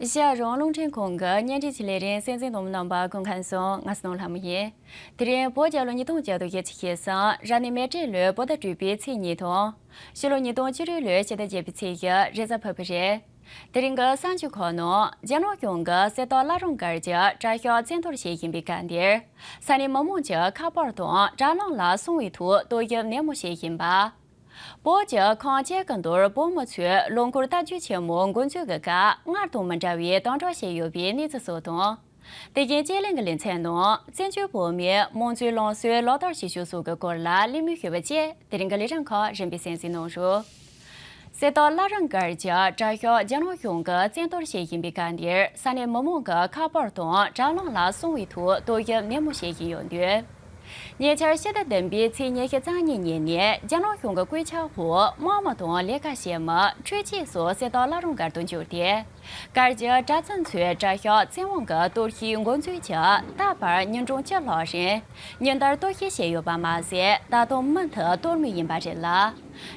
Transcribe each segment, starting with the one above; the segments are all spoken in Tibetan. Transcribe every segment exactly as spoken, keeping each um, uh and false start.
ཨེ་ཤེ་ཡ་རང་དབང་རླུང་འཕྲིན་ཁང་གི་བརྙན་འཕྲིན་གྱི་ལས་རིམ་གསན་གཟིགས་གནང་མི་རྣམ་པ་སྐུ་ཁམས་བཟང་། ང་སྣང་ལྷ་མོ་ཡིན། དེ་རིང་བོད་རྒྱལ་ལོ་ཉིས་སྟོང་བརྒྱ་དང་བརྒྱད་ཅུ་གྱ་གསུམ་རབ་གནས་མེ་སྤྲེལ་ལོའི་བོད་ཟླ་དྲུག་པའི་ཚེས་གཉིས་དང་། ཕྱི་ལོ་ཉིས་སྟོང་བཅུ་དྲུག་ལོའི་ཕྱི་ཟླ་བརྒྱད་པའི་ཚེས་བཞི་རེས་གཟའ་ཕུར་བུ་རེད། དེ་རིང་གི་གསར་འགྱུར་ཁག་ནང་རྒྱ་ནག་གཞུང་གི་གསེར་ཏོག་བླ་བྲང་སྒར་གྱི་དྲ་ཤོག་བཙན་གཏོར་བྱེད་བཞིན་པའི་སྐབས་འདིར། ས་གནས་མི་མང་གྱི་ཁ་པར་དང་དྲ་ལམ་ལ་སོང་བའི་ཐོག་རྟོག་ཞིབ་ནན་མོ་བྱེད་བཞིན་པ། བོད་ཀྱི་ཁམས་བཅས་ཀྱི་མདོར་བོད་མི་ཚོས་ལོ་འཁོར་རྟ་རྒྱུག་ཆེན་མོ་འགོ་འཛུགས་ཀྱི་སྐབས་སྔར་དང་མི་འདྲ་བའི་དམ་དྲག་བྱས་ཡོད་པའི་གནས་ཚུལ་སོགས་དང་། དེ་བཞིན་དཔྱད་གླེང་གི་ལེ་ཚན་ནང་བཙན་བྱོལ་བོད་མིའི་དམངས་གཙོའི་ལམ་སྲོལ་ལག་བསྟར་བྱེད་ཕྱོགས་སོགས་ཀྱི་སྐོར་ལ་གླེང་མོལ་ཞུས་པ་བཅས་དེ་རིང་གི་ལས་རིམ་ཁག་རིམ་པས་གསན་གཟིགས་གནང་རོགས། གསེར་ཏོག་བླ་བྲང་སྒར་གྱི་དྲ་ཤོག་རྒྱ་ནག་གཞུང་གིས་བཙན་གཏོར་བྱེད་བཞིན་པའི་སྐབས་འདིར་ས་གནས་མི་མང་གི་ཁ་པར་དང་དྲ་ལམ་ལ་སོང་བའི་ཐོག་རྟོག་ཞིབ་ནན་མོ་བྱེད་བཞིན་ཡོད་འདུག་ཉེ་ཆར་ཕྱི་ཟླ་བདུན་པའི་ཚེས་ཉི་ཤུ་རྩ་གཉིས་ཉིན་ནས་རྒྱ་ནག་གཞུང་གི་སྐུལ་ལྕག་འོག་དམག་མི་དང་ལས་ཀ་བྱེད་མི་འཕྲུལ་ཆས་སོགས་གསེར་ཏོག་བླ་བྲང་སྒར་དུ་འབྱོར་ཏེ། སྒར་གྱི་གྲྭ་བཙུན་ཚོས་དྲ་ཤོག་བཙན་དབང་གི་གཏོར་བཤིག་འགོ་འཛུགས་ཀྱིས་ད་བར་ཉིན་གྲངས་བཅུ་ལྷག་རིང་ཉིན་ལྟར་གཏོར་བཤིག་བྱས་ཡོད་པ་མ་ཟད། ད་དུང་མུ་མཐུད་གཏོར་མུས་ཡིན་པ་རེད་ལ།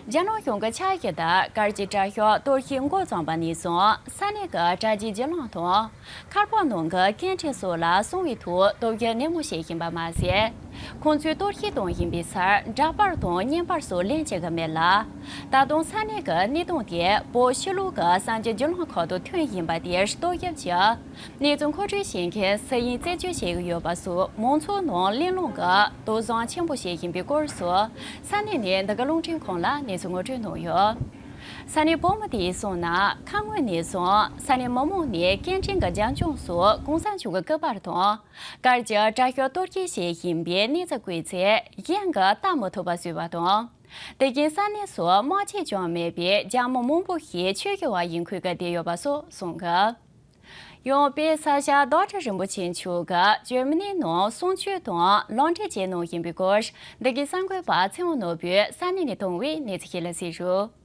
རྒྱ་ནག་གཞུང་གི་འཆར་གཞི་ལྟར་སྒར་གྱི་དྲ་ཤོག་གཏོར་བཤིག་འགོ་བརྩམས་པ་ནས་བཟུང་ས་གནས་ཀྱི་དྲ་རྒྱའི་བརྒྱུད་ལམ་དང་། ཁ་པར་ནང་གི་སྐད་འཕྲིན་སོགས་ལ་སོང་བའི་ཐོག་རྟོག་ཞིབ་ནན་མོ་བྱེད་བཞིན་པ་མ་ཟད། ཁོང་ཚོས་གཏོར་བཤིག་བཏང་བཞིན་པའི་སར་འདྲ་པར་དང་བརྙན་པར་སོགས་ལེན་བྱེད་ཀྱི་མེད་ལ། ད་དུང་ས་གནས་ཀྱི་གནས་སྟངས་དེ་བོད་ཕྱི་ལོགས་ཀྱི་གསར་འགྱུར་བརྒྱུད་ལམ་ཁག་ཏུ་ཐོན་བཞིན་པ་དེར་རྟོག་ཞིབ་ཀྱིས་གནས་ཚུལ་མཁོ་སྤྲོད་བྱེད་མཁན་སུ་ཡིན་རྩད་གཅོད་བྱེད་ཀྱི་ཡོད་པ་སོགས་མང་ཚོགས་ནང་གླེང་སློང་གི་དོགས་ཟོན་ཆེན་པོ་བྱེད་བཞིན་པའི་སྐོར་སོགས་ས་གནས་ནས་འདི་ག་རླུང་འཕྲིན་ཁང་ལ་གནས་ཚུལ་ངོ་སྤྲོད་གནང་ཡོད། ས་གནས་བོད་མི་དེས་གསུངས་ན། ཁ་སྔོན་ནས་བཟུང་ས་གནས་མི་མང་ནས་སྐད་འཕྲིན་གྱི་རྒྱབ་ལྗོངས་སོགས་གོང་ས་མཆོག་གི་སྐུ་པར་དང་། སྒར་གྱི་དྲ་ཤོག་གཏོར་བཤིག་བྱེད་བཞིན་པའི་གནས་ཚུལ་བཀོད་ཚེ་གཞན་གྱིས་ལྟ་མི་ཐུབ་པ་བཟོས་པ་དང་། དེ་བཞིན་ས་གནས་སུ་དམག་ཆས་ཀྱང་མེད་པའི་རྒྱ་མི་མང་པོ་ཞིག་ཆོས་ཞུ་བ་ཡིན་ཁུལ་གྱིས་བསྡད་ཡོད་པ་སོགས་གསུངས་འདུག་ཡང་དཔལ་ས་སྐྱ་རྡོ་རྗེ་རིན་པོ་ཆེ་མཆོག་གིས་ཇར་མ་ནི་ནང་གསུང་ཆོས་དང་ལམ་འབྲེལ་བཅས་གནང་བཞིན་པའི་སྐོར། འདི་གའི་གསར་འགོད་པ་ཚེ་དབང་ནོར་བུས་ས་གནས་ནས་བཏང་བའི་གནས་ཚུལ་ཞིག་ལ་གཟིགས་རོགས།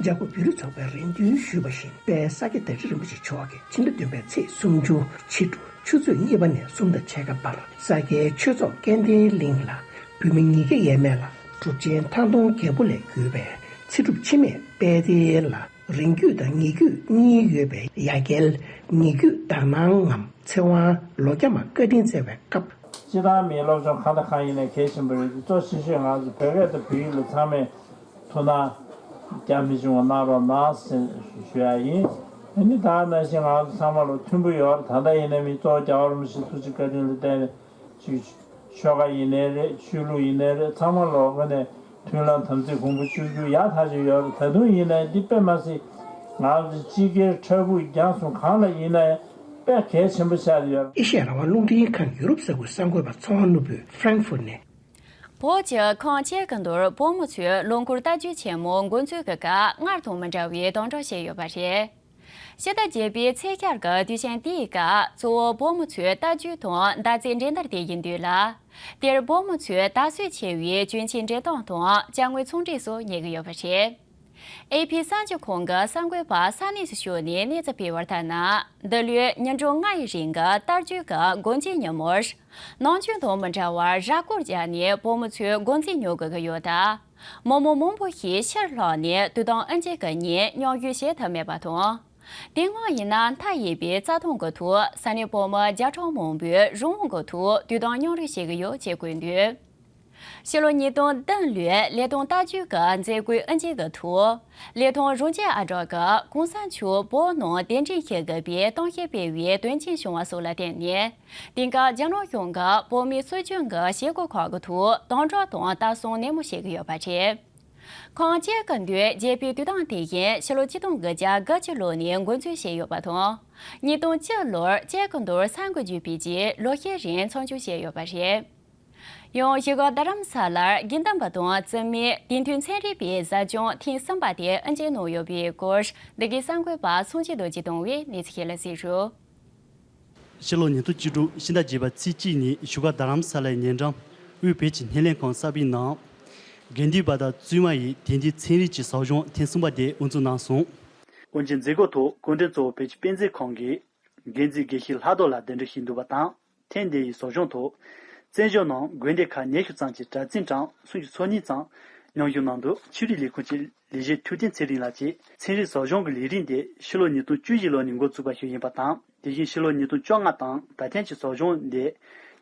འཇར་པན་བོད་རིགས་ཚོགས་པས་རེ་འདུན་ཞུས་པ་བཞིན། དཔལ་ས་སྐྱ་རྡོ་རྗེ་རིན་པོ་ཆེ་མཆོག་གིས་ཕྱི་ཟླ་བདུན་པའི་ཚེས་སུམ་ཅུ་ཕྱི་དྲོ་ཆུ་ཚོད་གཉིས་པ་ནས་གསུམ་དང་ཕྱེད་ཀ་བར་ས་སྐྱའི་ཆོས་ཚོགས་སྐལ་ལྡན་གླིང་ལ། བོད་མི་ཉིས་བརྒྱ་ཡས་མས་ལ་གྲུབ་ཆེན་ཐང་སྟོང་རྒྱལ་པོ་ལས་བརྒྱུད་པའི་ཚེ་སྒྲུབ་འཆི་མེད་དཔལ་ལྡན་ལ། རིང་བརྒྱུད་དང་ཉེ་བརྒྱུད་གཉིས་ཡོད་པའི་ཡ་གྱལ། ཉེ་བརྒྱུད་དག་སྣང་ངམ་ཚེ་དབང་ལོ་བརྒྱ་མ་བཀའ་དྲིན་སྩལ་བའི་སྐབས། སྤྱིར་བཏང་མིའི་སློབ་སྦྱོང་གང་དང་གང་ཡིན་ནའི་གལ་ཆེན་པོ་རེད། གཙོ་ཆེ་ཤོས་ང་ཚོ་བོད་སྐད་དང་བོད་ཡིག་ལ་ཚང་མས་ཐུགས་སྣང་རྒྱ་མི་ཆུང་བ་གནང་རོགས་གནང་ཟེར་ཞུ་ཡ་ཡིན། ཨ་ནི་ད་ནང་བཞིན་ང་ཚོ་ཚང་མ་ལ་མཐུན་པོ་ཡོད་རེད། ད་ལྟ་ཡིན་ན་མི་གཙོ་བོ་རྒྱལ་བ་རིན་པོ་ཆེ་ཐུགས་རྗེ་བཀའ་དྲིན་ལ་བརྟེན་ནས། ཅིག་ཆོལ་ཁ་ཡིན་ནའི་རེད། ཆོས་ལུགས་ཡིན་ནའི་རེད། ཚང་མ་ལོག་གི་ནས་མཐུན་ལམ་དམ་ཚིག་གོང་བུ་གཅིག་གྱུར་ཡག་ཐག་ཆོད་ཡོད་རེད། ད་དུང་ཡིན་ནའི་འདི་དཔེ་མ་སྲིད་ང་ཚོ་སྤྱི་སྒེར་འཁྲབ་ཕུག་རྒྱང་སོང་གང་ལ་ཡིན་ནའི་དཔེ་གལ་ཆེན་པོ་ཆགས་ཡོད་རེད། ཨེ་ཤེ་ཡ་རང་དབང་རླུང་འཕྲིན་ཁང་ཡུ་རོབ་ས་ཁུལ་གསར་འགོད་པ་ཚེ་དབང་ནོར་བུས་ཧྥ་རན་ཧྥུར་ནས། བོད་ཀྱི་ཁམས་བཅས་ཀྱི་མདོར་བོད་མི་ཚོས་ལོ་འཁོར་རྟ་རྒྱུག་ཆེན་མོ་འགོ་འཛུགས་ཀྱི་སྐབས་སྔར་དང་མི་འདྲ་བའི་དམ་དྲག་བྱས་ཡོད་པ་རེད། ཕྱི་ཟླ་བརྒྱད་པའི་ཚེས་བཅུ་གི་དུས་ཆེན་དེའི་སྐབས་གཙོ་བོ་བོད་མི་ཚོའི་རྟ་རྒྱུག་དང་མདའ་རྩེད་འགྲན་བསྡུར་དེ་ཡིན་དུས་ལ། དེར་བོད་མི་ཚོས་དར་སྲོལ་ཆེ་བའི་གྱོན་ཆས་འགྲེམས་སྟོན་དང་ཅ་དངོས་ཚོང་འབྲེལ་སོགས་གཉེར་གྱི་ཡོད་པ་རེད། ཨེ་ཕི་གསར་འགྱུར་ཁང་གི་གསར་འགོད་པ་ས་གནས་སུ་ཞུགས་ནས་གནས་ཚུལ་སྤེལ་བར་ལྟར་ན། འདི་ལོའི་ཉིན་གྲངས་ལྔ་ཡི་རིང་གི་རྟ་རྒྱུག་གི་འགོ་འཛིན་ཉིན་མོར། ནམ་རྒྱུན་དང་མི་འདྲ་བར་ར་སྐོར་བརྒྱབ་ནས་བོད་མི་ཚོས་འགོ་འཛིན་ཉོ་དགོས་ཀྱི་ཡོད་སྟབས། མི་མང་མང་པོ་ཞིག་ཕྱིར་ལོག་ནས་དུས་དང་དབྱིན་ཇི་གི་ཉིན་མཉམ་ཞུགས་བྱེད་ཐུབ་མེད་པ་དང་། དེ་སྔ་ཡིན་ན་མཐའ་ཡས་པའི་རྩྭ་ཐང་གི་ཐོག་ས་གནས་བོད་མི་བརྒྱ་ཕྲག་མང་པོས་རང་དབང་གི་ཐོག་དུས་དང་མཉམ་རུབ་བྱེད་ཀྱི་ཡོད་ཅེས་བཀོད་འདུག་ཕྱི་ལོ་ཉིས་སྟོང་བདུན་ལོའི་ལས་ཐོག་རྟ་རྒྱུག་གི་མཛད་སྒོའི་དབུ་འབྱེད་ཀྱི་ཐོག་ལས་ཐོག་རང་རྒྱལ་ཨ་གྲོགས་ཀྱིས་གོང་ས་མཆོག་བོད་ནང་གདན་འདྲེན་བྱེད་དགོས་པའི་གཏམ་བཤད་སྤེལ་བའི་དོན་རྐྱེན་བྱུང་བ་སོགས་ལ་བརྟེན་ནས། དེང་སྐབས་རྒྱ་ནག་གཞུང་གིས་བོད་མིའི་སྲོལ་རྒྱུན་གྱི་བྱེད་སྒོ་ཁག་གི་ཐོག་དམ་དྲག་དང་ལྟ་སྲུང་ནན་མོ་བྱེད་ཀྱི་ཡོད་པ་རེད། ཁམས་བཅས་ཀྱི་མདོའི་རྒྱལ་པོའི་དུས་དམ་དེ་བཞིན་ཕྱི་ལོ་ཆིག་སྟོང་དགུ་བརྒྱ་དགུ་བཅུ་ལོ་ནས་འགོ་འཛུགས་བྱས་ཡོད་པ་དང་། ཉིས་སྟོང་བཅུ་ལོར་བཅས་ཀྱི་མདོར་ས་འགུལ་བརྒྱུད་པའི་རྗེས་ལོ་ཤས་རིང་མཚམས་འཇོག་བྱས་ཡོད་པ་རེད། ཡང་བཞུགས་སྒར་རྡ་རམ་ས་ལར་དགེ་འདུན་པ་དང་བཙུན་མའི་དེང་དུས་ཚན་རིག་པའི་ཟབ་སྦྱོང་ཐེངས་གསུམ་པ་དེ་དབུ་འབྱེད་གནང་ཡོད་པའི་སྐོར་འདི་གའི་གསར་འགོད་པ་སངས་རྒྱས་རྡོ་རྗེས་བཏང་བའི་གནས་ཚུལ་ཞིག་ལ་གཟིགས་རོགས། ཕྱི་ལོ་ཉིས་སྟོང་བཅུ་དྲུག་ཕྱི་ཟླ་བརྒྱད་པ་ཚེས་གཅིག་ཉིན་བཞུགས་སྒར་རྡ་རམ་ས་ལའི་ཉེ་འགྲམ་དབུས་བོད་ཀྱི་སྣེ་ལེན་ཁང་གསར་པའི་ནང་། དགེ་འདུན་པ་དང་བཙུན་མ་ཡི་དེང་དུས་ཚན་རིག་གི་ཟབ་སྦྱོང་ཐེངས་གསུམ་པ་དེ་དབུ་འཛུགས་གནང་སོང་། དབུ་འབྱེད་མཛད་སྒོ་ཐོག་སྐུ་མགྲོན་གཙོ་བོ་བོད་ཀྱི་དཔེ་མཛོད་ཁང་གི་འགན་འཛིན་དགེ་བཤེས་ལྷག་རྡོར་ལགས་གདན་འདྲེན་ཞུས་འདུག་པ་དང་། ཐེངས་འདིའི་ཟབ་སྦྱོང་ཐོག་བཙན་བྱོལ་ནང་དགོན་སྡེ་ཁག་ཉི་ཤུ་ཙམ་གྱི་གྲྭ་བཙུན་གྲངས་སུམ་ཅུ་སོ་གཉིས་ཙམ་ མཉམ་ཞུགས་གནང་འདུག་ཆོས་རིག་ལས་ཁུངས་ཀྱི་ལས་བྱེད་ཐུབ་བསྟན་ཚེ་རིང་ལགས་ཀྱིས་ཚན་རིག་ཟབ་སྦྱོང་གི་ལས་རིམ་དེ་ཕྱི་ལོ་ཉིས་སྟོང་བཅུ་བཞི་ལོ་ནས་འགོ་བཙུགས་པ་ཞིག་ཡིན་པ་དང་། དེ་བཞིན་ཕྱི་ལོ་ཉིས་སྟོང་བཅོ་ལྔ་དང་ད་ཐེངས་ཀྱི་ཟབ་སྦྱོང་འདི་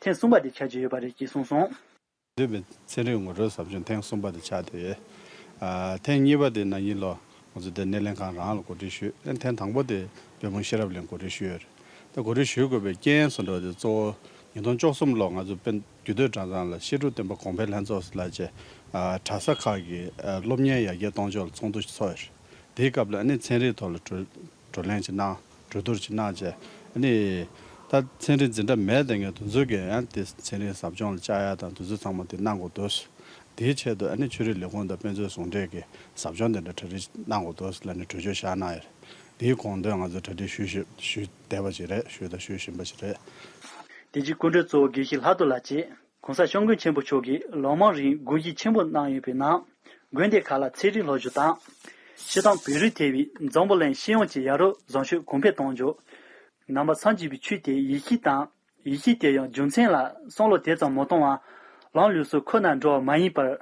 ཐེངས་གསུམ་པ་དེ་ཆགས་ཀྱི་ཡོད་པ་རེད་ཅེས་གསུངས་སོང་། འདས་པའི་ཚན་རིག་ངོ་སྤྲོད་ཟབ་སྦྱོང་ཐེངས་གསུམ་པ་དེ་ཆགས་བསྡད་ཡོད། ཨ། ཐེངས་གཉིས་པ་དེ་ན་ནིང་ལོ་ང་ཚོ་དེ་སྣེ་ལེན་ཁང་རང་ལ་གོ་སྒྲིག་ཞུས། ཨ། ཐེངས་དང་པོ་དེ་བོད་མི་ཤེས་རབ་གླིང་གོ་སྒྲིག་ཞུས་ཡོད་རེད། ད་གོ་སྒྲིག་ཞུ་དགོས་པའི་རྐྱེན་སུ་འགྲོ་དེ་གཙོ་བོ་ཉིས་སྟོང་བཅུ་གསུམ་ལོ་ང་ཚོ་དཔེ་རྒྱུད་སྟོད་གྲྭ་ཚང་ལ་བཤད་སྒྲུབ་བསྟན་པ་གོང་འཕེལ་ལྷན་ཚོགས་ལ་བྱས། ཨ། གྲྭ་ས་ཁག་གི་ཨ་སློབ་གཉེར་ཡར་རྒྱས་གཏོང་ཕྱོགས་ལ་ཚོགས་འདུ་ཞིག་ཚོགས་ཡོད་རེད། དེའི་སྐབས་ལ་ཨ་ནི་ཚན་རིག་ཐོག་ལ་བགྲོ་བགྲོ་གླེང་ཅིག་གནང་། གྲོས་བསྡུར་ཅིག་གནང་བྱས། ཨ་ནི་ད་ཚན་རིག་འཛིན་གྲྭ་མེད་བསྡད་མཁན་དེ་ཚོ་གིས་ཡང་དེ་ཚན་རིག་ཟབ་སྦྱོང་ལ་བཅར་ཡ་དང་དེ་ཚོ་ཚང་མ་དེ་གནང་དགོས་འདུག་དེའི་ཆེད་དུ་ཨ་ནི་ཆོས་རིག་ལས་ཁུངས་དང་དཔེ་མཛོད་ཟུང་འབྲེལ་གྱིས་ཟབ་སྦྱོང་དེ་འདྲ་གྲ་སྒྲིག་གནང་དགོས་འདུག་ལབ་ནས་གྲོས་ཆོད་བཞག་གནང་ཡོད་རེད། དེའི་དགོངས་དོན་ང་ཚོ་གྲ་སྒྲིག་ཞུ་ཞུ་ཞུས་བསྡད་པ་ཞིག་རེད། ཞུས་དང་ཞུ་བཞིན་པ་ཞིག་རེད། དེ་རྗེས་སྐུ་མགྲོན་གཙོ་བོ་དགེ་བཤེས་ལྷག་རྡོར་ལགས་ཀྱིས་༸གོང་ས་སྐྱབས་མགོན་ཆེན་པོ་མཆོག་གིས་ལོ་མང་རིང་དགོངས་གཞི་ཆེན་པོ་གནང་ཡོད་པའི་ནང་། དགོན་སྡེ་ཁག་ལ་ཚན་རིག་སློབ་སྦྱོང་དང་། སྤྱིར་བཏང་བོད་རིགས་ཐེ་བའི་འཛམ་བུ་གླིང་སྤྱི་ཡོངས་ཀྱི་ཡ་རབས་བཟང་སྤྱོད་གོང་འཕེལ་གཏོང་རྒྱུ། ནང་པ་སངས་རྒྱས་པའི་ཆོས་དེ་ཡིད་བཞིན་དང་། ཡིད་བཞིན་དེ་ཡང་རྒྱུ་མཚན་ལ་བསམ་བློ་དེ་ཙམ་མ་གཏོང་བར། ལམ་ལུགས་སྲོལ་ཁོ་ནར་འགྲོ་བ་མ་ཡིན་པར།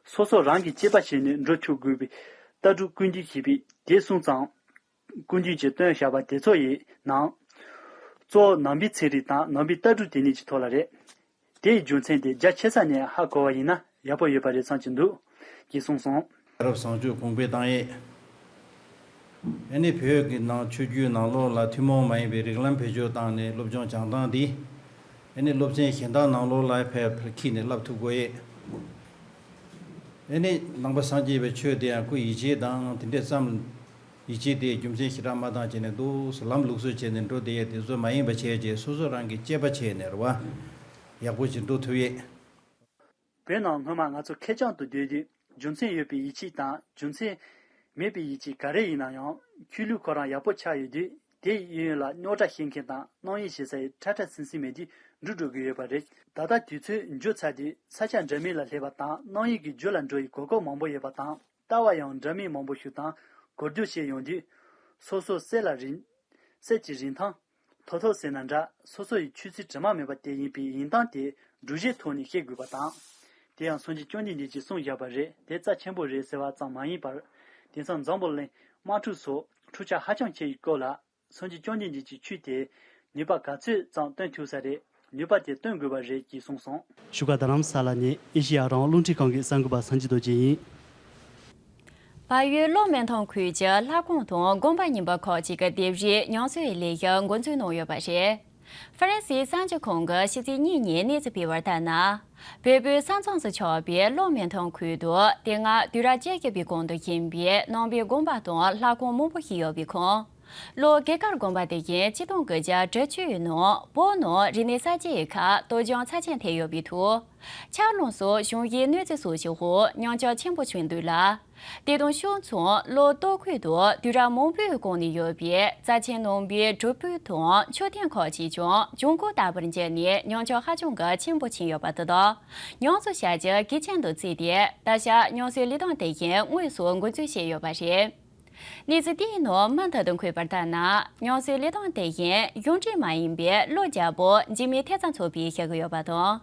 སོ་སོ་རང་གིས་དཔྱད་པ་བྱས་ནས་འགྲོ་ཐུབ་དགོས་པའི་ལྟ་གྲུབ་ཀུན་འདུས་ཞེས་པའི་དེ་གསུངས་ཙང་། ཀུན་འདུས་ཀྱིས་བཏོན་བཞག་པ་དེ་ཚོ་ཡི་ནང་། གཙོ་བོ་ནང་པའི་ཚན་རིག་དང་ནང་པའི་ལྟ་གྲུབ་དེ་གཉིས་ཀྱི་ཐོག་ལ་རེད། དེའི་རྒྱུ་མཚན་དེ་རྒྱ་ཆེ་ས་ནས་ཧ་གོ་བ་ཡིན་ན་ཡག་པོ་ཡོད་པ་རེད་བསམ་གྱི་འདུག་ཅེས་གསུངས་སོང་། ཡ་རབས་བཟང་སྤྱོད་གོང་འཕེལ་བཏང་ཡས། ཨ་ནི་བོད་ཀྱི་ནང་ཆོས་བརྒྱུད་ནང་ལོགས་ལ་ཐུན་མོང་མ་ཡིན་པའི་རིགས་ལམ་བེད་སྤྱོད་བཏང་ནས་སློབ་སྦྱོང་སྦྱང་སྟངས་འདི། ཨ་ནི་སློབ་ཚན་གཞན་དག་ནང་ལོགས་ལ་ཕར་ཕར་འཁྱེར་ནས་བསླབ་ཐུབ་དགོས་ཡས། ཨ་ནི་ནང་པ་སངས་རྒྱས་པའི་ཆོས་དེ་ཡང་སྐུ་ཡིད་བྱེད་དང་དེ་འདྲས་ཙམ། ཡིད་བྱེད་དེ་རྒྱུ་མཚན་ཞེ་དྲག་མ་བཏང་བྱས་ནས་འདུག་སེ་ལམ་ལུགས་སྲོལ་བྱས་ནས་འགྲོ་བསྡད་ཡས་དེ་ཚོ་མ་ཡིན་པ་བྱས་རྗེས་སོ་སོ་རང་གིས་དཔྱད་པ་བྱས་ནས་རེད་བ། ཡག་པོ་ཞིག་འགྲོ་ཐུབ་ཡས། བོད་ནང་སྔོན་མ་ང་ཚོ་ཁེར་རྐྱང་དུ་སྡོད་དུས་རྒྱུ་མཚན་ཡོད་པའི་ཡིད་ཆེས་དང་རྒྱུ་མཚན་མེད་པའི་ཡིད་ཆེས་ག་རེ་ཡིན་ན་ཡང་ཆོས་ལུགས་ཁོ་རང་ཡག་པོ་ཆགས་ཡོད་དུས་དེ་ཡི་གཡས་གཡོན་ལ་རྙོག་དྲ་བཤད་མཁན་དང་རྣམ་གཡེང་བྱེད་ས་ཡི་ཁྲ་ཁྲ་ཟིང་ཟིང་མེད་དུས་འགྲོ་འགྲོ་གི་ཡོད་པ་རེད། ད་ལྟ་དུས་ཚོད་མཇུག་ཚར་དུས་ས་ཆ་འདྲ་མིན་ལ་སླེབས་པ་དང་རྣམ་གཡེང་གི་རྒྱུ་ལ་འགྲོ་ཡི་གོ་སྐབས་མང་པོ་ཡོད་པ་དང་། ལྟ་བ་ཡང་འདྲ་མིན་མང་པོ་ཞིག་དང་གོ་བསྡུར་བྱས་ཡོང་དུས། སོ་སོ་སེམས་ལ་རིན། སེམས་ཀྱི་རིན་ཐང་། ཐོབ་ཐང་ཟེར་ན་འདྲ། སོ་སོ་ཡི་ཆོས་ཚུལ་དྲི་མ་མེད་པ་དེ་ཡིན་པའི་ཡིན་སྟངས་དེ་སྒྲུབ་བྱེད་ཐོག་ནས་ཤེས་དགོས་པ་དང་། དེ་ཡང་སངས་རྒྱས་བཅོམ་ལྡན་འདས་ཀྱིས་གསུངས་བཞག་པ་རེད། དེ་རྩ་ཆེན་པོ་རེད་ཟེར་བ་ཙམ་མ་ཡིན་པར། དེང་སང་འཛམ་བུ་གླིང་དམག་འཁྲུག་སོགས་འཁྲུག་ཆ་ཧ་ཅང་ཆེ་བའི་སྐབས་ལ། སངས་རྒྱས་བཅོམ་ལྡན་འདས་ཀྱི་ཆོས་དེ་ནུས་པ་ག་ཚོད་ཙམ་སྟོན་ཐུབ་ས་རེད། ནུས་པ་དེ་སྟོན་དགོས་པ་རེད་ཅེས་གསུངས་སོང་། བཞུགས་སྒར་རྡ་རམ་ས་ལ་ནས་ཨེ་ཤེ་ཡ་རང་དབང་རླུང་འཕྲིན་ཁང་གི་གསར་འགོད་པ་སངས་རྒྱས་རྡོ་རྗེ་ཡིན། བལ་ཡུལ་གློ་སྨོན་ཐང་ཁུལ་གྱི་ལྷ་ཁང་དང་དགོན་པ་རྙིང་པ་ཁག་ཅིག་གི་ལྡེབས་རིས་ཉམས་གསོའི་ལས་ཀ་འགོ་འཛུགས་གནང་ཡོད་པ་རེད། ཧྥ་རན་སིའི་གསར་འགྱུར་ཁང་གིས་ཕྱི་ཚེས་གཉིས་ཉིན་གནས་ཚུལ་སྤེལ་བར་ལྟར་ན། བལ་པོའི་ས་མཚམས་སུ་ཆགས་པའི་གློ་སྨོན་ཐང་ཁུལ་དུ་དེ་སྔ་དུས་རབས་བཅོ་བརྒྱད་པའི་གོང་དུ་ཕྱིན་པའི་ནང་པའི་དགོན་པ་དང་ལྷ་ཁང་མང་པོ་ཞིག་ཡོད་པའི་ཁོངས། གློ་གེ་ཀར་དགོན་པ་དེ་བཞིན་ཆིག་སྟོང་དགུ་བརྒྱ་དྲུག་ཅུའི་ནང་བོད་ནང་རིག་གནས་གསར་བརྗེའི་ཁར་གཏོར་བཅོམ་ཚབས་ཆེན་ཐེབས་ཡོད་པའི་ཐོག་ཆར་རླུང་སོགས་གཞུང་བཞེས་གནོད་འཚེ་སོགས་ཀྱི་འོག་ཉམས་ཆག་ཆེན་པོ་བྱུང་འདུག་ལ། དེ་དང་ཕྱོགས་མཚུངས་གློ་གཏོར་ཁུལ་དུ་དུས་རབས་མང་པོའི་གོང་ནས་ཡོད་པའི་རྩ་ཆེན་ནང་པའི་སྒྲུབ་ཕུག་དང་མཆོད་རྟེན་ཁག་ཅིག་ཀྱང་འབྱུང་ཁུངས་ལྟ་བུར་གྱུར་ནས་ཉམས་ཆག་ཧ་ཅང་གི་ཆེན་པོ་ཕྱིན་ཡོད་པ་དེ་དག་ཉམས་གསོ་བྱ་རྒྱུ་གལ་ཆེན་དུ་བརྩིས་ཏེ། ད་ཆ་ཉམས་གསོའི་ལས་སྟངས་དེ་བཞིན་དངོས་སུ་འགོ་འཛུགས་བྱས་ཡོད་པ་རེད། གནས་ཚུལ་དེའི་ནང་མུ་མཐུད་དུ་འཁོད་པར་ལྟར་ན། ཉམས་གསོའི་ལས་སྟངས་དེ་བཞིན་གཞུང་འབྲེལ་མ་ཡིན་པའི་གློ་རྒྱལ་པོ་འཇིགས་མེད་ཐེབས་རྩ་ཚོགས་པས་བཤད་ཀྱི་ཡོད་པ་དང་།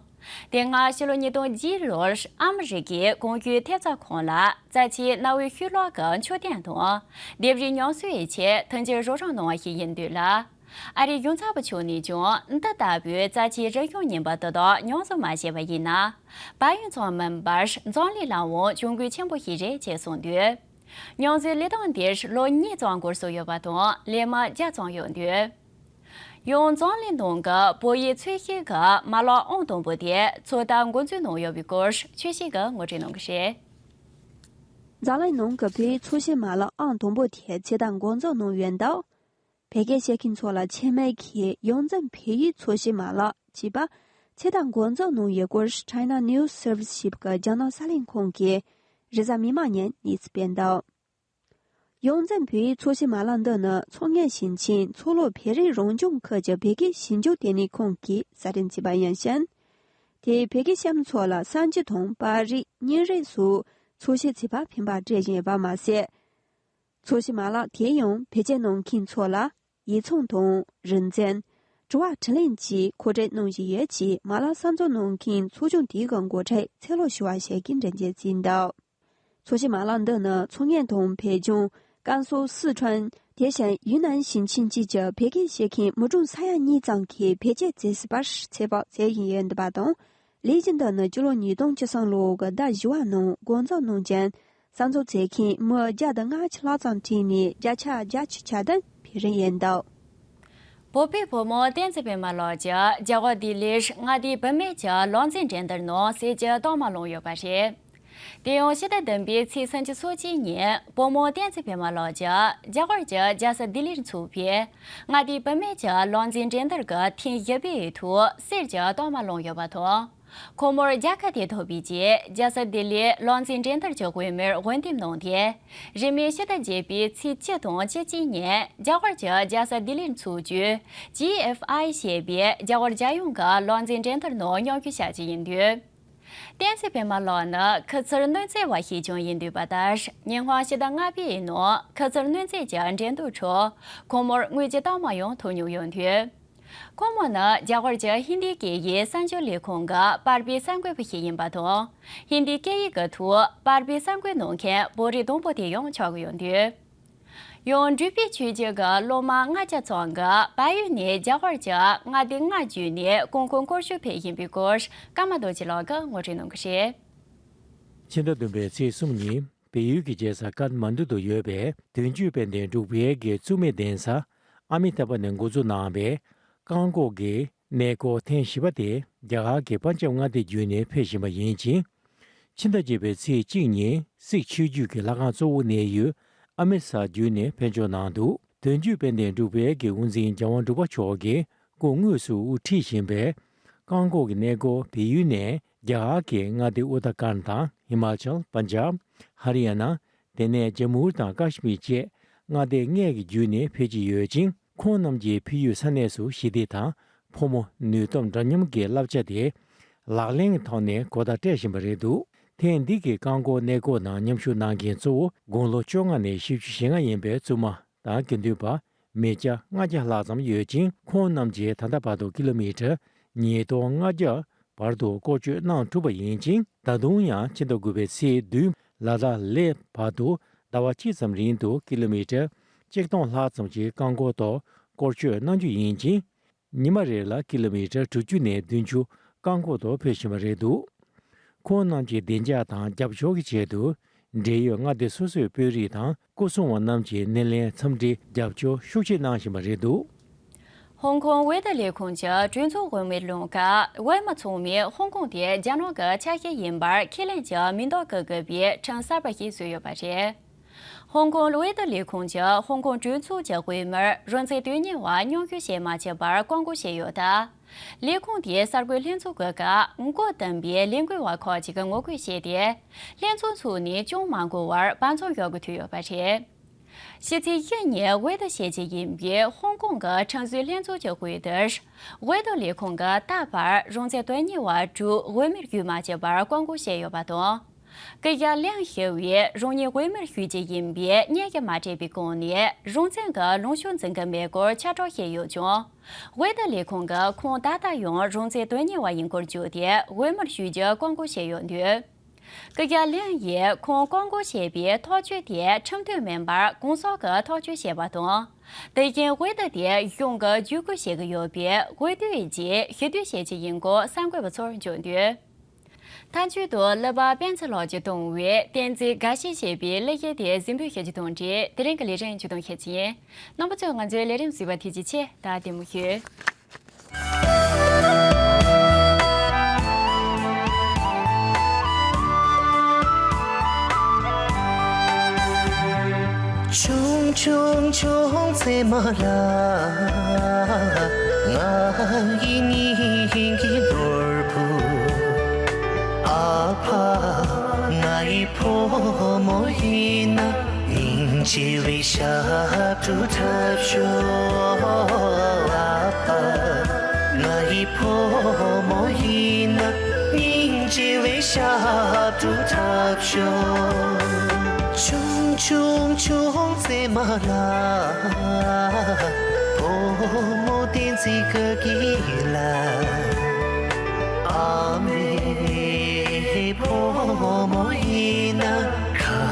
དེ་སྔ་ཕྱི་ལོ་ཉིས་སྟོང་བརྒྱད་ལོར་ཨ་མི་རི་ཀའི་གོང་ཞུས་ཐེབས་རྩ་ཁང་ལ་རྩ་ཆེའི་གནའ་བོའི་ཤུལ་ལུས་ཀྱི་མཆོད་རྟེན་དང་ལྡེབས་རིས་ཉམས་གསོའི་ཆེད་ཐེངས་གཅིག་རོགས་རམ་གནང་བ་ཞིག་ཡིན་འདུག་ལ། ཨ་རིའི་གཞུང་ཚབ་པ་མཆོག་ནས་ཀྱང་འདི་ལྟ་བུའི་རྩ་ཆེའི་རིག་གཞུང་རྙིང་པ་དེ་དག་ཉམས་གསོ་མ་བྱས་པ་ཡིན་ན། བལ་ཡུལ་ཙམ་མིན་པར་འཛམ་གླིང་ལ་འང་གྱོང་གུན་ཆེན་པོ་ཞིག་རེད་ཅེས་གསུངས་འདུག་ཉམས་གསོའི་ལས་སྟངས་འདིར་ལོ་གཉིས་ཙམ་འགོར་སྲོལ་ཡོད་པ་དང་ལས་མི་བརྒྱ་ཙམ་ཡོད་འདུག་ཡང་འཛམ་གླིང་ནང་གི་བོད་ཡིག་འཚོལ་ཞིབ་ཀྱི་མ་ལག་ཨང་དང་པོ་དེ་ཚོད་ལྟ་འགོ་འཛུགས་གནང་ཡོད་པའི་སྐོར་ཆོས་སྐྱིད་ཀྱིས་ངོ་སྤྲོད་གནང་གི་རེད། འཛམ་གླིང་ནང་གི་བོད་ཡིག་འཚོལ་ཞིབ་མ་ལག་ཨང་དང་པོ་དེ་ཚོད་ལྟ་འགོ་འཛུགས་གནང་ཡོད་འདུག་བོད་སྐད་བཤད་མཁན་ཚོ་ལ་ཆེད་མངགས་ཀྱིས་ཡོངས་འཛིན་བོད་ཡིག་འཚོལ་ཞིབ་མ་ལག་ཅེས་པ་ཚོད་ལྟ་འགོ་འཛུགས་གནང་ཡོད་སྐོར་China News Service ཞེས་པའི་རྒྱ་ནག་གསར་ལམ་ཁང་གིས་རེས་གཟའ་མིག་དམར་ཉིན་གནས་ཚུལ་སྤེལ་འདུག་ཡོངས་འཛིན་བོད་ཡིག་འཚོལ་ཞིབ་མ་ལག་འདི་ནི་མཚོ་སྔོན་ཞིང་ཆེན་མཚོ་ལྷོ་བོད་རིགས་རང་སྐྱོང་ཁུལ་གྱི་བོད་སྐད་ཞིབ་འཇུག་ལྟེ་གནས་ཁང་གིས་གསར་སྐྲུན་བྱས་པ་ཡིན་ཞིང་། དེས་བོད་སྐད་གཤམ་ཚོ་ལ་གསར་འགྱུར་དང་པར་རིས་བརྙན་རིས་སོགས་འཚོལ་ཞིབ་བྱེད་པར་ཕན་པ་སྤྲད་བཞིན་ཡོད་པ་མ་ཟད། འཚོལ་ཞིབ་མ་ལག་དེས་ཡང་བེད་སྤྱོད་གནང་མཁན་ཚོ་ལ་ཡིག་ཚང་དང་རིག་འཛིན། དྲི་བ་དྲིས་ལན་བཅས་མཁོ་སྤྲོད་གནང་བཞིན་ཡོད་ཅེས་མ་ལག་གསར་འཛུགས་གནང་མཁན་ཚོགས་ཆུང་དེའི་འགོ་ཁྲིད་ཚེ་ལོ་ཞུ་བ་ཞིག་གིས་འགྲེལ་བརྗོད་བྱས་འདུག་ཚོགས་ཆེན་མ་ལག་འདི་ནི་མཚོ་སྔོན་དང་བོད་ལྗོངས། ཀན་སུའུ། སི་ཁྲོན། དེ་བཞིན་ཡུན་ནན་ཞིང་ཆེན་བཅས་ཀྱི་བོད་སྐད་ཤེས་མཁན་མི་གྲངས་ས་ཡ་གཉིས་ཙམ་གྱིས་བེད་སྤྱོད་མཛད་སྲིད་པར་ཚོད་དཔག་མཛད་བཞིན་ཡོད་འདུག་པ་དང་། ལས་གཞི་འདི་ནི་སྤྱི་ལོ་ཉིས་སྟོང་བཅུ་གསུམ་ལོའི་ཟླ་བཞི་པའི་ནང་འགོ་འཛུགས་གནང་རྐྱེན། གསར་འཛུགས་མཛད་མཁན་མི་བརྒྱ་དང་ལྔ་བཅུ་ལྷག་ཙམ་བྲིས་ནས་བརྒྱ་ཆ་བརྒྱད་ཅུ་གྱ་བདུན་ཕེབས་རིན་ཡིན་འདུག། བོད་པའི་བུ་མོ་བསྟན་འཛིན་པད་མ་ལགས་ཀྱིས་རྒྱ་གར་ལྡི་ལིར་མངའ་སྡེའི་བུད་མེད་ཀྱི་ལུང་འཛིན་འགྲན་བསྡུར་ནང་གསལ་བྱེད་རྟགས་མ་བླངས་ཡོད་པ་རེད། དེ་ཡང་ཕྱི་ཟླ་བདུན་པའི་ཚེས་སུམ་ཅུ་སོ་གཅིག་ཉིན་བུ་མོ་བསྟན་འཛིན་པད་མ་ལགས་ཀྱིས་རྒྱ་གར་གྱི་རྒྱལ་ས་ལྡི་ལིར་འཚོགས་པའི་མངའ་སྡེའི་བུད་མེད་ཀྱི་ལུང་འཛིན་འགྲན་བསྡུར་གྱི་ཐེངས་བཞི་པའི་ཐོག་གསལ་བྱེད་རྟགས་མ་བླངས་ཡོད་པ་དང་། ཁོང་མོར་རྒྱལ་ཁ་དེ་ཐོབ་པའི་རྗེས་རྒྱལ་ས་ལྡི་ལིའི་ལུང་འཛིན་འགྲན་བསྡུར་གྱི་འོས་མིར་འོས་འདེམས་གནང་སྟེ། རིང་མིན་ཕྱི་ཟླ་བརྒྱད་པའི་ཚེས་བཅུ་དང་བཅུ་གཅིག་ཉིན་རྒྱ་གར་གྱི་རྒྱལ་ས་ལྡི་ལིར་འཚོགས་རྒྱུའི་ཇི་ཨེཕ་ཨའི་ཞེས་པའི་རྒྱ་གར་རྒྱལ་ཡོངས་ཀྱི་ལུང་འཛིན་འགྲན་བསྡུར་ནང་མཉམ་ཞུགས་བྱ་རྒྱུ་ཡིན་འདུག། བསྟན་འཛིན་པད་མ་ལགས་ནི་ཁུ་ཚུར་གནོད་འཚེ་བ་ཞིག་ཀྱང་ཡིན་འདུག་པ་ལྟར། ཉིན་གང་ཕྱི་ཟླ་ལྔ་པའི་ནང་ཁུ་ཚུར་གནོད་འཚེ་གྱི་འགྲན་བསྡུར་ཁྲོད་ཁོང་མོར་དངུལ་གྱི་རྟགས་མ་ཡང་ཐོབ་མྱོང་ཡོད་འདུག། ཁོང་མོ་ནི་རྒྱ་གར་གྱི་ཧིན་དི་སྐད་ཡིག་གསར་འགྱུར་ལས་ཁུངས་ཀྱི་པར་པའི་གསར་འགོད་པ་ཞིག་ཡིན་པ་དང་། ཧིན་དི་སྐད་ཡིག་གི་ཐོག་པར་པའི་གསར་འགོད་གནང་མཁན་བོད་རིགས་དང་པོ་དེ་ཡང་ཆགས་ཀྱི་ཡོད་འདུག། ཡང་འབྲུག་པའི་ཆོས་བརྒྱུད་ཀྱི་སློབ་མ་ལྔ་བརྒྱ་ཙམ་གྱིས་བལ་ཡུལ་ནས་རྒྱ་གར་གྱི་མངའ་སྡེ་ལྔ་བརྒྱུད་ནས་ཀོང་ཀོང་སྐོར་ཞིབ་ཕེབས་བཞིན་པའི་སྐོར་ཀརྨ་རྡོ་རྗེ་ལགས་ཀྱིས་ངོ་སྤྲོད་གནང་གི་རེད། ཕྱི་ཟླ་བདུན་པའི་ཚེས་གསུམ་ཉིན་བལ་ཡུལ་གྱི་རྒྱལ་ས་ཀཏ་མན་ཌུ་དུ་ཡོད་པའི་དོན་བརྒྱུད་དཔལ་ལྡན་འབྲུག་པའི་གི་བཙུན་མའི་གདན་ས་ཨ་མི་ཏཱ་པ་ནས་འགོ་འཛུགས་གནང་བའི་བཀག་འགོག་གི་གནས་སྐོར་ཐེངས་བཞི་པ་དེ་རྒྱ་གར་གྱི་པན་ཇབ་མངའ་སྡེ་བརྒྱུད་ནས་ཕེབས་བཞིན་པ་ཡིན་ཅིང་། ཕྱི་ཟླ་བརྒྱད་པའི་ཚེས་གཅིག་ཉིན་སིག་ཆོས་བརྒྱུད་ཀྱི་ལྷ་ཁང་གཙོ་བོ་གནས་ཡུལ་ཨ་མི་སར་བརྒྱུད་ནས་ཕེབས་འབྱོར་གནང་འདུག། དོན་བརྒྱུད་དཔལ་ལྡན་འབྲུག་པའི་གི་དབུ་འཛིན་རྒྱལ་དབང་འབྲུག་པ་མཆོག་གིས་སྐུ་དངོས་སུ་དབུ་ཁྲིད་བཞིན་པའི་བཀག་འགོག་གི་གནས་སྐོར་བལ་ཡུལ་ནས་རྒྱ་གར་གྱི་མངའ་སྡེ་ཨུ་ཏར་ཁཱན་དང་ཧི་མ་ཅལ། པན་ཇབ། ཧ་རི་ཡ་ན། དེ་ནས་ཇམ་མུ་དང་ཀ་ཤི་མིར་བཅས་མངའ་སྡེ་ལྔའི་བརྒྱུད་ནས་ཕེབས་ཀྱི་ཡོད་ཅིང་། ཁོང་རྣམས་ཀྱིས་ཕེབས་ཡུལ་ས་གནས་སུ་ཞི་བདེ་དང་ཕོ་མོ་ནུས་སྟོབས་འདྲ་མཉམ་གྱི་བསླབ་བྱ་དེ་ལག་ལེན་གྱི་ཐོག་ནས་གོ་བརྡ་སྤྲད་བཞིན་པ་རེད་འདུག། ཐེངས་འདི་གི་བཀག་འགོག་གནས་སྐོར་ནང་མཉམ་ཞུགས་གནང་མཁན་གཙོ་བོ་དགུང་ལོ་བཅོ་ལྔ་ནས་བཞི་བཅུ་ཞེ་ལྔ་ཡིན་པའི་བཙུན་མ་དང་དགེ་འདུན་པ། མི་སྐྱ་ལྔ་བརྒྱ་ལྷག་ཙམ་ཡོད་ཅིང་། ཁོང་རྣམས་ཀྱིས་ད་ལྟ་བར་དུ་ཀི་ལོ་མི་ཊར་ཉིས་སྟོང་ལྔ་བརྒྱ་བར་དུ་སྐོར་སྐྱོད་གནང་གྲུབ་པ་ཡིན་ཅིང་། ད་དུང་ཡང་ཕྱི་ཟླ་དགུ་པའི་ཚེས་བདུན་ལ་དྭགས་ལས་བར་དུ་ཟླ་བ་གཅིག་ཙམ་རིང་དུ་ཀི་ལོ་མི་ཊར་གཅིག་སྟོང་ལྷག་ཙམ་ཞིག་བཀག་འགོག་ཐོག་སྐོར་སྐྱོད་གནང་རྒྱུ་ཡིན་ཅིང་། ཉི་མ་རེ་ལ་ཀི་ལོ་མི་ཊར་དྲུག་ཅུ་ནས་བདུན་ཅུ་བཀག་འགོག་ཐོག་ཕེབས་བཞིན་པ་རེད་འདུག། ཁོང་རྣམས་ཀྱི་བདེ་འཇགས་དང་རྒྱབ་སྐྱོར་གྱི་ཆེད་དུ། འབྲེལ་ཡོད་མངའ་སྡེ་སོ་སོའི་དཔོན་རིགས་དང་སྐུ་སྲུང་བ་རྣམས་ཀྱིས་སྣེ་ལེན་འཚམས་འདྲི་རྒྱབ་སྐྱོར་ཤུགས་ཆེ་གནང་བཞིན་པ་རེད་འདུག། ཧོང་ཀོང་འོས་བསྡུ་ལས་ཁུངས་ཀྱི་གྲོས་ཚོགས་འོས་མིར་ལངས་སྐབས། འོས་མི་ཚང་མས་ཧོང་ཀོང་དེ་རྒྱ་ནག་གི་ཆ་ཤས་ཡིན་པར་ཁས་ལེན་གྱི་མིང་འདོགས་བཀོད་དགོས་པའི་ཁྲིམས་གསར་པ་ཞིག་བཟོས་ཡོད་པ་རེད། ཧོང་ཀོང་འོས་བསྡུ་ལས་ཁུངས་ཀྱིས་ཧོང་ཀོང་གྲོས་ཚོགས་ཀྱི་འོས་མིར་རང་བཙན་དོན་གཉེར་བ་མཉམ་ཞུགས་བྱེད་མ་ཆོག་པར་བཀག་འགོག་བྱས་ཡོད་སྟབས། ལས་ཁུངས་དེའི་གསར་འགོད་ལྷན་ཚོགས་ཀྱི་སྐབས་འགོ་དཔོན་པའི་ལས་འགུལ་བ་ཁག་ཅིག་གིས་ངོ་རྒོལ་བྱས་ཏེ། ལྷན་ཚོགས་འཚོགས་ནས་ཅུང་མ་འགོར་བར་བར་འཚོང་ཡག་གི་ཐུག་ཡོད་པ་རེད། ཕྱི་ཚེས་བཞི་ཉིན་འོས་བསྡུ་བྱེད་ཀྱི་ཡིན་པའི་ཧོང་ཀོང་གི་ཁྲིམས་བཟོའི་ལྷན་ཚོགས་ཀྱི་འོས་བསྡུར། འོས་བསྡུ་ལས་ཁུངས་ཀྱིས་ད་བར་རང་བཙན་དོན་གཉེར་བ་དྲུག་འོས་མིར་ཞུགས་མ་བཅུག་པར་བཀག་འགོག་བྱས་ཡོད་པ་དང་། ཀི་ཡ་ལིང་ཞེས་པའི་རང་ཉིད་འོས་མིར་ཞུགས་ཀྱི་ཡིན་པའི་གནས་ཀྱིས་མ་སྤྲད་པའི་སྒང་ནས་རང་བཙན་གྱི་ལངས་ཕྱོགས་འཛིན་གྱི་མེད་སྐོར་ཁྱབ་བསྒྲགས་བྱས་ཡོད་ཀྱང་། འོས་བསྡུ་ལས་ཁུངས་ཀྱིས་ཁོང་ད་ལྟ་ཡང་རང་བཙན་དོན་གཉེར་བ་ཡིན་སྐོར་བརྗོད་དེ་འོས་མིར་ཞུགས་རྒྱུ་བཀག་འགོག་བྱས་ཡོད་འདུག། ཀི་ཡ་ལིང་ཡིས་ཁོང་བཀག་འགོག་བྱས་པའི་ཐག་གཅོད་དེ་ཁྲིམས་མཐུན་མིན་པར་གོང་གསལ་གྱི་ཐག་གཅོད་བྱས་པ་དང་། དེ་བཞིན་འོས་བསྡུ་དེ་གཞུང་གིས་བརྒྱུད་སྐུལ་བྱེད་ཀྱི་ཡོད་པས་འོས་བསྡུའི་རྗེས་ཞི་དུལ་བྱེད་ཀྱི་ཡིན་སྐོར་གསར་འགོད་པ་ཚོར་བརྗོད་འདུག། མཐའ་མཇུག་ཏུ་གླུ་པ་སྤེན་ཚེ་ལགས་ཀྱིས་བཏང་བའི་བསྟན་འཛིན་དགའ་བཞི་ཞེས་པའི་གླུ་གཞས་དེ་གཟིགས་འབུལ་ཞུ་རྒྱུ་དང་འབྲེལ་དེ་རིང་གི་ལས་རིམ་མཇུག་སྡོམ་ཞུ་རྒྱུ་ཡིན། རྣམ་པ་ཚོས་ང་ཚོའི་ལས་རིམ་གཟིགས་པར་ཐུགས་རྗེ་ཆེ། ད་བདེ་མོ་བྱོས། ཆུང་ཆུང་ཆུང་ཙེ་མ་ལ། ང་ཡི་སྙིང་གི་ནོར་བུ། ཨ་ཕ་ང་ཡི་ཕོ་མོ་ཡིན་ན། སྙིང་རྗེ་བའི་ཞབས་བྲོ་འཁྲབ་ཤོག། ཨ་ཕ་ང་ཡི་ཕོ་མོ་ཡིན་ན། སྙིང་རྗེ་བའི་ཞབས་བྲོ་འཁྲབ་ཤོག། ཆུང་ཆུང་ཆུང་ཙེ་མ་ལ། བུ་མོ་བསྟན་འཛིན་དགའ་གི་ལ། ཨ་མའི་བུ་མོ་ཡིན་ན། ཁ་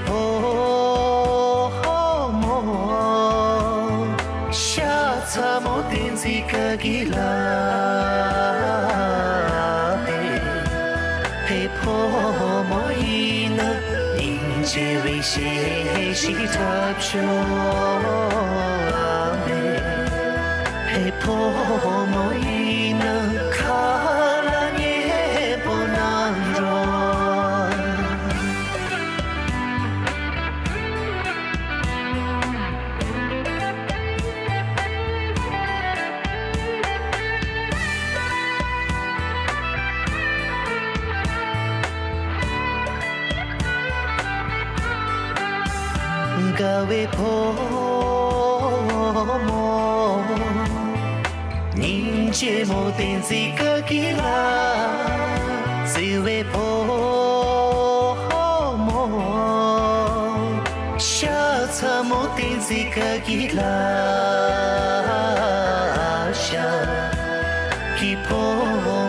བུ་མོ། ཤ་ཚ་མོ་བསྟན་འཛིན་དགའ་སྐྱིད་ལགས། ཕེ་ཕེ་བུ་མོ་ཡིན་ན་སྙིང་རྗེ་བའི་གཞས་ཤིག་འཁྲབ་ཤོག་ཨ་མེ། ཕེ་བུ་མོ་ཡིན་ན་ཁ་ལག་མཉེས་པོ་གནང་རོགས། དགའ་བའི་བུ་མོ། སྙིང་རྗེ་མོ་བསྟན་འཛིན་དགའ་སྐྱིད་ལགས། བརྩེ་བའི་བུ་མོ། ཤ་ཚ་མོ་བསྟན་འཛིན་དགའ་སྐྱིད་ལགས། ཤ་ཀྱི་བུ་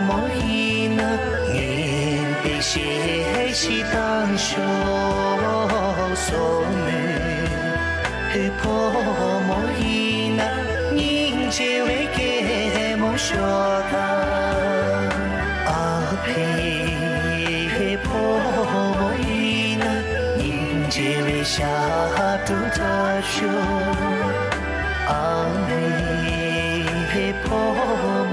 མོ་ཡིན་ན་སྙན་པའི་གཞས་ཤིག་བཏང་ཤོག་སོ་མོའི་བུ་མོ་ཡིན་ན་སྙིང་རྗེ་བའི་གད་མོ་ཤོར་དང་། ཨ་ཕའི་བུ་མོ་ཡིན་ན་སྙིང་རྗེ་བའི་ཞབས་བྲོ་འཁྲབ་ཤོག་ཨ་མའི་བུ་